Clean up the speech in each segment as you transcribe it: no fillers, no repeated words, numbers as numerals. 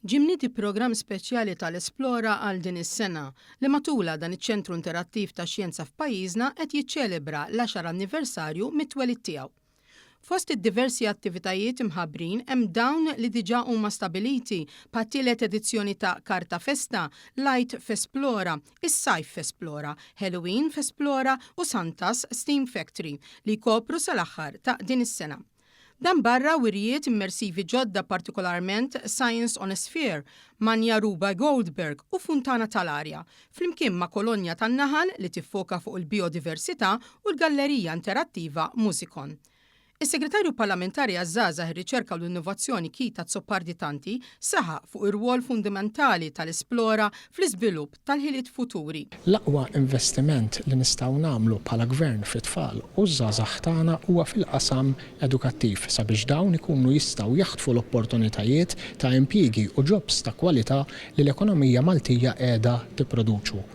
Ġie mniedi programm speċjali tal-Esplora għal din is-sena, li matulha dan iċ-ċentru interattiv tax-xjenza f'pajjiżna qed jiċċelebra l-għaxar anniversarju mit-twelid tiegħu. Fost id-diversi attivitajiet imħabbrin hemm dawn li diġà huma stabiliti bħat-tielet edizzjoni ta' Karta Festa, l-Għid f'Esplora, is-Sajf f'Esplora, Halloween f'Esplora u Santa's Steam Factory li jkopru sal-aħħar ta' din is-sena. Dan barra wirjiet immersivi ġodda partikolarment Science on a Sphere, Manja Ruba Goldberg u Funtana tal-Arja, flimkien ma' Kolonja tan-Naħal li tiffoka fuq il-bijodiversità u l-gallerija interattiva Musicon. Is-Segretarju Parlamentari għaż-Żgħażagħ, ir-Riċerka u l-Innovazzjoni Keith Azzopardi Tanti saħaq fuq ir-rwol fundamentali tal-Esplora fl-iżvilupp tal-ħiliet futuri. L-aqwa investiment li nistgħu nagħmlu bħala Gvern fit-tfal u ż-żgħażagħ tagħna huwa fil-qasam edukattiv sabiex dawn ikunu jistgħu jaħtfu l-opportunitajiet ta' impjiegi u jobs ta' kwalità li l-ekonomija Maltija qiegħda tipproduċu.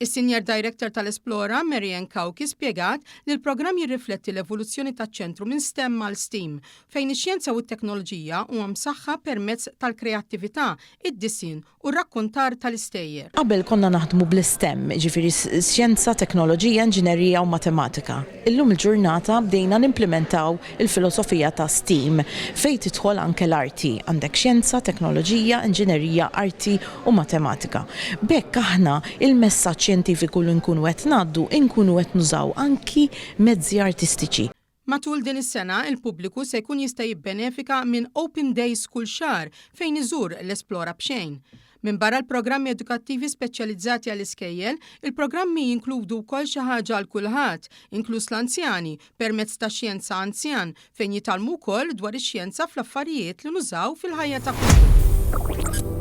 Is-Senior Director tal-Esplora, Mary Ann Cauchi spjegat li l-programm jirrifletti l-evoluzzjoni taċ-ċentru minn stem għal steam, fejn ix-xjenza u t-teknoloġija huma msaħħa permezz tal-kreattività, id-disinn u r-rakkontar tal-istejjer. Qabel konna naħdmu bl-STEM, jiġifieri xjenza, teknoloġija, inġinerija u matematika. Illum il-ġurnata bdejna nimplimentaw il-filosofija ta' steam fejn tidħol anke l-arti. Għandek xjenza, teknoloġija, inġinerija, arti u matematika. B'hekk aħna il-messaġġ xjentifiku li nkunu qed ngħaddu inkunu qed nużaw anki mezzi artistiċi. Matul din is-sena, il-pubbliku se jkun jista' jibbenefika minn Open Days kull xahar fejn iżur l-Esplora b'xejn. Minbarra l-programmi edukattivi speċjalizzati għall-iskejjel, il-programmi jinkludu wkoll xi ħaġa għal kulħadd, inkluż l-anzjani, permezz ta' Xjenza Anzjan, fejn jitgħallmu wkoll dwar ix-xjenza fl-affarijiet li nużaw fil-ħajja ta' kuljum.